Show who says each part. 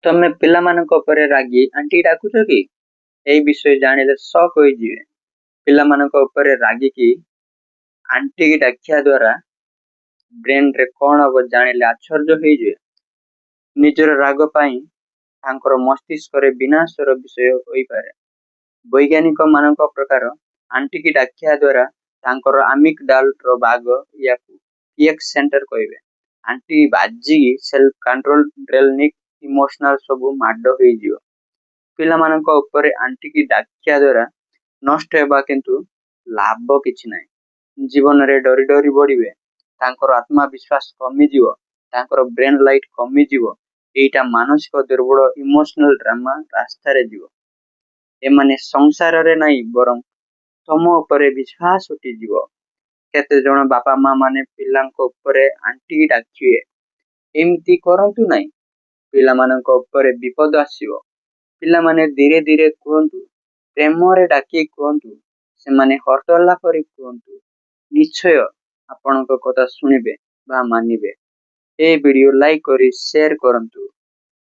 Speaker 1: ତମେ ପିଲାମାନଙ୍କ ଉପରେ ରାଗି ଆଣ୍ଟି ଡାକୁଛ କି? ଏଇ ବିଷୟ ଜାଣିଲେ ସକ୍ ହୋଇଯିବେ। ପିଲାମାନଙ୍କ ଉପରେ ରାଗିକି ଆଣ୍ଟିକି ଡାକିବା ଦ୍ୱାରା ବ୍ରେନରେ କ'ଣ ହବ ଜାଣିଲେ ଆଶ୍ଚର୍ଯ୍ୟ ହୋଇଯିବେ। ନିଜର ରାଗ ପାଇଁ ତାଙ୍କର ମସ୍ତିଷ୍କରେ ବିନାଶର ବିଷୟ ହୋଇପାରେ। ବୈଜ୍ଞାନିକମାନଙ୍କ ପ୍ରକାର ଆଣ୍ଟିକି ଡାକିବା ଦ୍ୱାରା ତାଙ୍କର ଆମିଗଡାଲର ଭାଗ, ୟାକୁ ପିଏକ୍ସ ସେଣ୍ଟର କହିବେ, ଆଣ୍ଟି ବାଜିକି ସେଲ୍ଫ କଣ୍ଟ୍ରୋଲ, ଡ୍ରେଲନିକ, ଇମୋସନାଲ ସବୁ ମାଡ଼ ହୋଇଯିବ। ପିଲାମାନଙ୍କ ଉପରେ ଆଣ୍ଟିକି ଡାକିବା ଦ୍ୱାରା ନଷ୍ଟ ହେବା, କିନ୍ତୁ ଲାଭ କିଛି ନାହିଁ। ଜୀବନରେ ଡରି ଡରି ବଢିବେ। ତାଙ୍କର ଆତ୍ମବିଶ୍ୱାସ କମିଯିବ। ତାଙ୍କର ବ୍ରେନ୍ ଲାଇଟ୍ କମିଯିବ। ଏଇଟା ମାନସିକ ଦୁର୍ବଳ, ଇମୋସନାଲ ଡ୍ରାମା ରାସ୍ତାରେ ଯିବ। ଏମାନେ ସଂସାରରେ ନାହିଁ, ବରଂ ତମ ଉପରେ ବିଶ୍ୱାସ ଉଠିଯିବ। କେତେ ଜଣ ବାପା ମା ମାନେ ପିଲାଙ୍କ ଉପରେ ଆଣ୍ଟି ଡାକିବେ। ଏମିତି କରନ୍ତୁ ନାହିଁ। ପିଲାମାନଙ୍କ ଉପରେ ବିପଦ ଆସିବ। ପିଲାମାନେ ଧୀରେ ଧୀରେ କୁହନ୍ତୁ, ପ୍ରେମରେ ଡାକି କୁହନ୍ତୁ, ସେମାନେ ହରଦଲା ପରି କୁହନ୍ତୁ, ନିଶ୍ଚୟ ଆପଣଙ୍କ କଥା ଶୁଣିବେ ବା ମାନିବେ। ଏ ଭିଡ଼ିଓ ଲାଇକ୍ କରି ସେୟାର କରନ୍ତୁ।